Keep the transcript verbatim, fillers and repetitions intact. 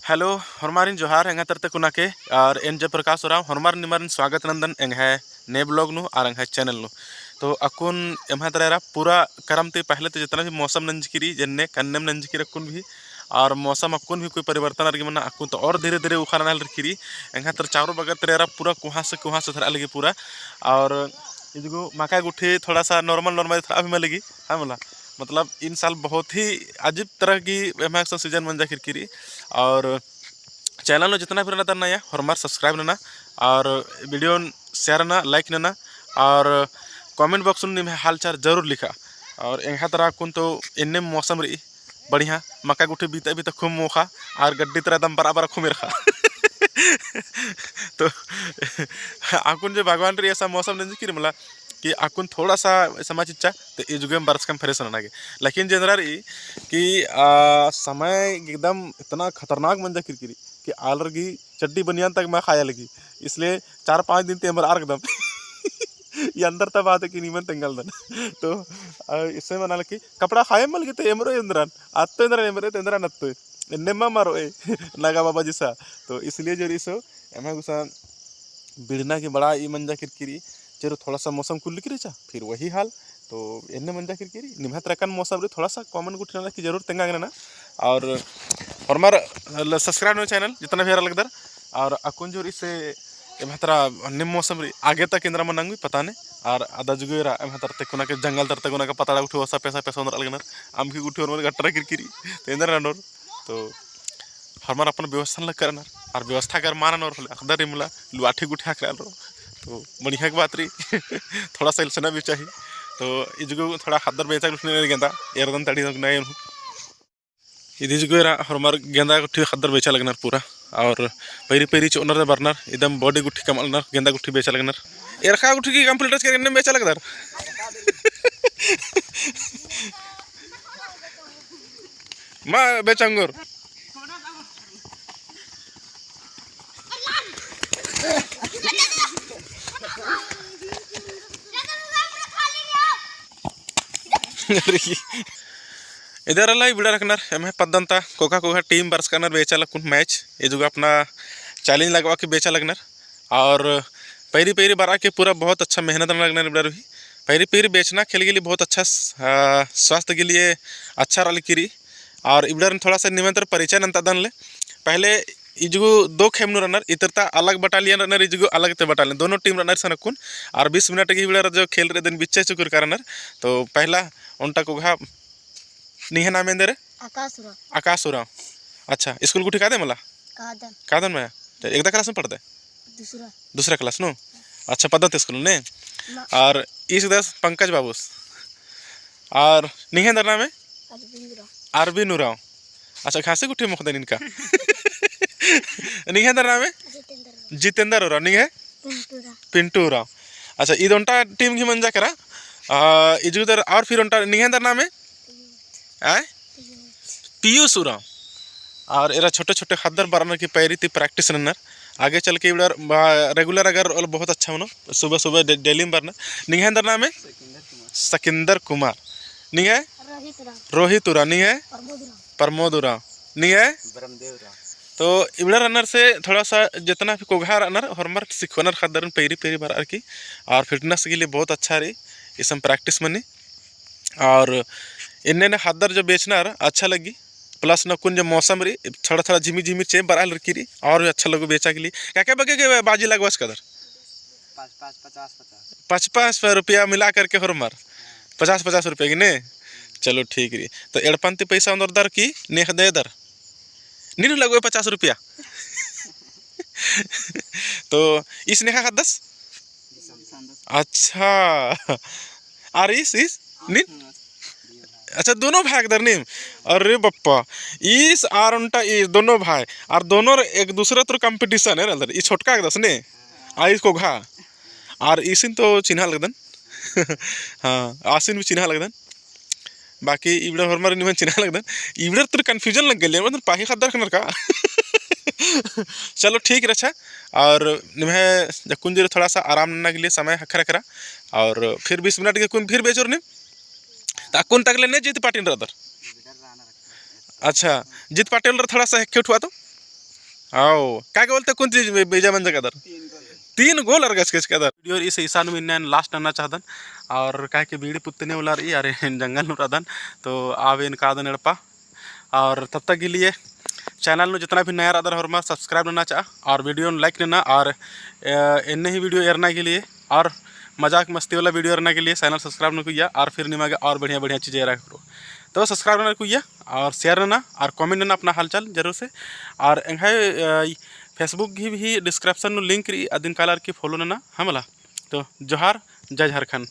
Hello, होरमारिन जोहार, एंग्है तरती कुना के, और एन जयप्रकाश उराँव, होरमार निमारिन स्वागत नन्दन एंग्है ने vlog नू और एंग्है channel नू। तो अक्कुन एम्है तरा एरा पूरा करम ती पहले तो जितना भी मौसम नंजकी रई, जेन्ने कन्नेम नंजकी रई अक्कुन भी, और मौसम अक्कुन भी कोई परिवर्तन अरगी मना, अक्कुन तो और धीरे धीरे उखा नना हेलरकी रई। एंग्है तरा चारों बगल तरा एरा पूरा कुहासा कुहासा धरआ लगी पूरा, और इजगो मका गुट्ठी थोड़ा सा normal normal धरआ भी मल लगी, हाँ मला, मतलब इन साल बहुत ही अजीब तरह की एम्है एकसन season मंजा केरकी रई। और channel नू जितना भी रअनर नया, होरमर subscribe नना और video share नना, like नना और comment box नू निम्है हालचाल जरूर लिखा। और एंग्है तरा अक्कुन तो एन्ने मौसम रई बढ़िया, मका गुट्ठी बीता बीता खूब मोखा और गड्डी तरा एकदम बराबर खूब एरखा। तो अक्कुन जे भगवान रई ऐसा मौसम नंजकी रई मला कि अक्कुन थोड़ा सा समय चिच्चा तो इजगोम बरचकम fresh नना गे। लेकिन जे एन्दरा रई कि, आ, समय एकदम इतना खतरनाक मंजा केरकी रई कि आलर गही चड्डी बनियान तक मल खाया लगी। इसलिए चार पाँच दिन ते एम्बरआ रअदम। ई अंदर ता बात है कि निमन तेंगा लगदन। तो, आ, इससे मना लगी कपड़ा खाए मल गे ते एम्बरओ एन्दरन, अत्तो एन्दरन एम्बरओ ते एन्दरन अत्तो। एन्ने मा मरओ ए, नागा बाबा जैसा। तो इसलिए जो रई सो, एम्है गुसन बिड़ना की बड़ा ई मंजा केरकी रई, चलो थोड़ा सा मौसम कुल्लकी रहचा, फिर वही हाल। तो एन्ने मंजा केरकी रई, निम्है तरा एकन मौसम रई, थोड़ा सा comment गुट्ठी नना कि जरूर तेंगा नना। और होरमर ल-, subscribe नना channel, जितना भी एरा लगदर। और अक्कुन जो रई से एम्है तरा एन्ने मौसम रई, आगे तक एन्दरा मना ओंगी पता नहीं। और अदा जुगो एरा एम्है तरती कुना के जंगल तरती कुना के पताड़ा गुट्ठी ओसा पैसा पैसा ओन्दरआ लगनर, अमख़ी गुट्ठी होरमर गट्टरा केरकी रई, तो एन्दरा ननोर। तो होरमर अपन व्यवस्था लग करनर, और व्यवस्था कर मानन और होले अख़दर रई मला लुआठी गुट्ठी ख़क्खरआ लगनर। तो बढ़िया की बात रई, थोड़ा सा इलसना भी चाही। तो इजगो थोड़ा ख़द्दर बेचा गुट्ठी ननर गेंदा, एरदन तड़ी नक नए हूँ। इदी इजगो एरा होरमर गेंदा गुट्ठी ख़द्दर बेचा लगनर पूरा, और पैरी पैरी चोनर बरनर, इदम body गुट्ठी कमआ लगनर, गेंदा गुट्ठी बेचा लगनर। एरखा गुट्ठी की complete करके एन्ने बेचा लगदर। मा बेचंगोर। इदर अल्ला इबड़ा रअनर, एम्है पद्दन ता कोखा कोखा team बरचकनर बेचा लगकुन match, इजगो अपना challenge लगवा के बेचा लगनर। और पैरी पैरी बरआ के पूरा बहुत अच्छा मेहनत नना लगनर इबड़ा रई। पैरी पैरी बेचना खेल के लिए बहुत अच्छा स-, आ, स्वास्थ्य के लिए अच्छा रआ लगी रई। और इबड़ारिन थोड़ा सा निमन तर परिचय नन्तादन ले। पहले इजगो दो खेम नू रअनर, इतर ता अलग battalion रअनर, इजगो अलग ते battalion, दोनों team रअनर इसन अक्कुन। और बीस मिनट की इबड़ा जो खेल रई अदिन बिच्चे चुकुर करनर। तो पहला ओन्टा कोखा निंग्है नाम एन्दर? आकाश उराँव। आकाश उराँव। अच्छा, स्कूल गुट्ठी कादय मला? कादन। कादन मया? एकदा class में पढ़दय? दूसरा। दूसरा class नू? अच्छा, पद्दत स्कूल ने? ना। और ईस दस पंकज बाबूस। और निंग्है एन्दर नामे? अरविंद उराँव। अरविंद उराँव। अच्छा, घासी गुट्ठी मोख़दय निनका। निंग्है एन्दर नामे? जितेंद्र उराँव। जितेंद्र उराँव। निंग्है? पिंटू उराँव। पिंटू उराँव। अच्छा, ईद ओन्टा team गही मंजा केरा। आ, इजगो तर और फिर ओन्टा निंग्है एन्दर नामे? आय? पीयूष उराँव। और एरा छोटे छोटे ख़द्दर बरनर की पैरी ती practice नन्नर। आगे चल के इबड़ा बा-, regular अगर ओल बहुत अच्छा होनो, सुबह सुबह डे-, daily बरनर। निंग्है एन्दर नामे? सकिंदर कुमार। सकिंदर कुमार। निंग्है? रोहित उराँव। रोहित उराँव। निंग्है? प्रमोद उराँव। प्रमोद उराँव। निंग्है? ब्रह्मदेव उराँव। तो इबड़ा रअनर से थोड़ा सा जितना भी कोखा रअनर, होरमर सिखोनर ख़द्दरन पैरी पैरी बरअर की। और fitness के लिए बहुत अच्छा रई, इसन practice मनी। और एन्ने एन्ने ख़द्दर जो बेचनर अच्छा लग्गी, plus नकुन जो मौसम रई, थोड़ा थोड़ा झिमिर झिमिर चे बरआ लगी रई, और भी अच्छा लग्गो बेचा के लिए। क्या क्या बग्गे के बाजी लगवाचकदर? पाँच पाँच, पचास पचास। पचास पचास रुपया मिला करके होरमर? पचास पचास रुपया की ने? चलो ठीक रई। तो एड़पन ती पैसा ओन्दरदर की नेख़दर? नीन हूँ लगोय पचास रुपया। तो ईस नेख़ा ख़द्दस? अच्छा। आर ईस, ईस? नीन? अच्छा, दोनों भाई अख़दर नीम? अरे बप्पा, ईस आर ओन्टा ईस, दोनों भाई, आर दोनों एक दूसरे तर competition है ना, ई छोटका अख़दस ने? आ ईस कोखा। आर ईसिन तो चिन्हा लगदन। हाँ, आसिन भी चिन्हा लगदन। बाकी इबड़ा होरमर निम्है चिन्हा लगदन। इबड़ा तर confusion लग गेल, मतलब पाही ख़द्दर ख़नर का। चलो ठीक रहचा। और निम्है जक्कुन जोरे थोड़ा सा आराम नन्ना के लिए समय ख़क्खरा केरा। और फिर बीस मिनट के कुन फिर बेचोर नीम। तो अक्कुन तक ले ने जीत पाटिल रअदर? अच्छा, जीत पाटिल रअदर थोड़ा सा हेक्खे उठवा तो। आओ, का के बोलते कुन चीज बे-, बेजा मंजा कदर? तीन गोल। तीन गोल अरगचकदर। Video इस इसानुम इन्ने last नना चाहदन, और काहे कि बीड़ी पुत्तने उलार ई, अरे जंगल नू रअदन, तो आवेन कादन एड़पा। और तब तक के लिए channel नू जितना भी नया रअदर होरमा subscribe नना चाहा, और video नू like नना, और, अ, एन्ने ही video एरना के लिए और मजाक मस्ती वाला video एरना के लिए channel subscribe नना कुइया, और फिर निमा गे और बढ़िया बढ़िया चीजें एरा करो। तो subscribe नना कुइया और share नना और comment नना अपना हालचाल जरूर से। और एंग्है, अ, Facebook ही भी description नू link रई, अदिन कालर की follow नना हमला। तो जोहार, जय झारखंड।